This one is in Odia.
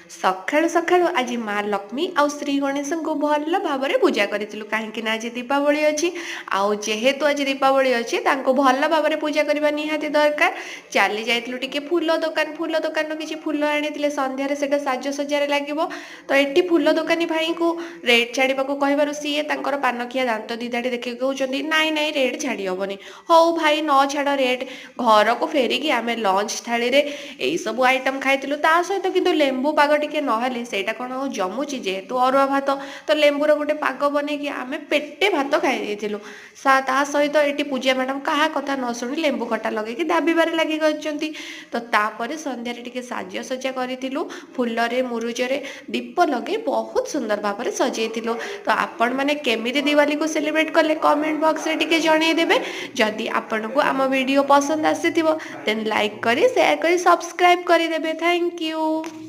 ସକାଳୁ ସକାଳୁ ଆଜି ମା ଲକ୍ଷ୍ମୀ ଆଉ ଶ୍ରୀ ଗଣେଶଙ୍କୁ ଭଲ ଭାବରେ ପୂଜା କରିଥିଲୁ, କାହିଁକି ନା ଆଜି ଦୀପାବଳି ଅଛି। ଆଉ ଯେହେତୁ ଆଜି ଦୀପାବଳି ଅଛି, ତାଙ୍କୁ ଭଲ ଭାବରେ ପୂଜା କରିବା ନିହାତି ଦରକାର। ଚାଲି ଯାଇଥିଲୁ ଟିକେ ଫୁଲ ଦୋକାନ। ଫୁଲ ଦୋକାନରୁ କିଛି ଫୁଲ ଆଣିଥିଲେ, ସନ୍ଧ୍ୟାରେ ସେଇଟା ସାଜସଜ୍ଜାରେ ଲାଗିବ। ତ ଏଠି ଫୁଲ ଦୋକାନୀ ଭାଇଙ୍କୁ ରେଟ୍ ଛାଡ଼ିବାକୁ କହିବାରୁ ସିଏ ତାଙ୍କର ପାନଖିଆ ଦାନ୍ତ ଦିଦାଡ଼ି ଦେଖିକି କହୁଛନ୍ତି, "ନାଇଁ ନାଇଁ, ରେଟ୍ ଛାଡ଼ି ହେବନି।" ହଉ ଭାଇ, ନ ଛାଡ଼ ରେଟ୍। ଘରକୁ ଫେରିକି ଆମେ ଲଞ୍ଚ ଥାଳିରେ ଏଇସବୁ ଆଇଟମ୍ ଖାଇଥିଲୁ। ତା ସହିତ କିନ୍ତୁ ଲେମ୍ବୁ ପାଗ ଟିକେ ନହେଲେ ସେଇଟା କ'ଣ ଆଉ ଜମୁଛି? ଯେହେତୁ ଅରୁଆ ଭାତ, ତ ଲେମ୍ବୁର ଗୋଟେ ପାଗ ବନେଇକି ଆମେ ପେଟେ ଭାତ ଖାଇ ଦେଇଥିଲୁ। ତା ସହିତ ଏଠି ପୂଜା ମ୍ୟାଡ଼ାମ୍ କାହା କଥା ନ ଶୁଣି ଲେମ୍ବୁ ଖଟା ଲଗେଇକି ଦାବିବାରେ ଲାଗି କରିଛନ୍ତି। ତ ତାପରେ ସନ୍ଧ୍ୟାରେ ଟିକେ ସାଜସଜ୍ଜା କରିଥିଲୁ। ଫୁଲରେ, ମୁରୁଜରେ ଦୀପ ଲଗେଇ ବହୁତ ସୁନ୍ଦର ଭାବରେ ସଜେଇଥିଲୁ। ତ ଆପଣମାନେ କେମିତି ଦିୱାଲିକୁ ସେଲିବ୍ରେଟ୍ କଲେ, କମେଣ୍ଟ ବକ୍ସରେ ଟିକେ ଜଣେଇଦେବେ। ଯଦି ଆପଣଙ୍କୁ ଆମ ଭିଡ଼ିଓ ପସନ୍ଦ ଆସିଥିବ, ଦେନ୍ ଲାଇକ୍ କରି, ସେୟାର କରି, ସବସ୍କ୍ରାଇବ୍ କରିଦେବେ। Thank you.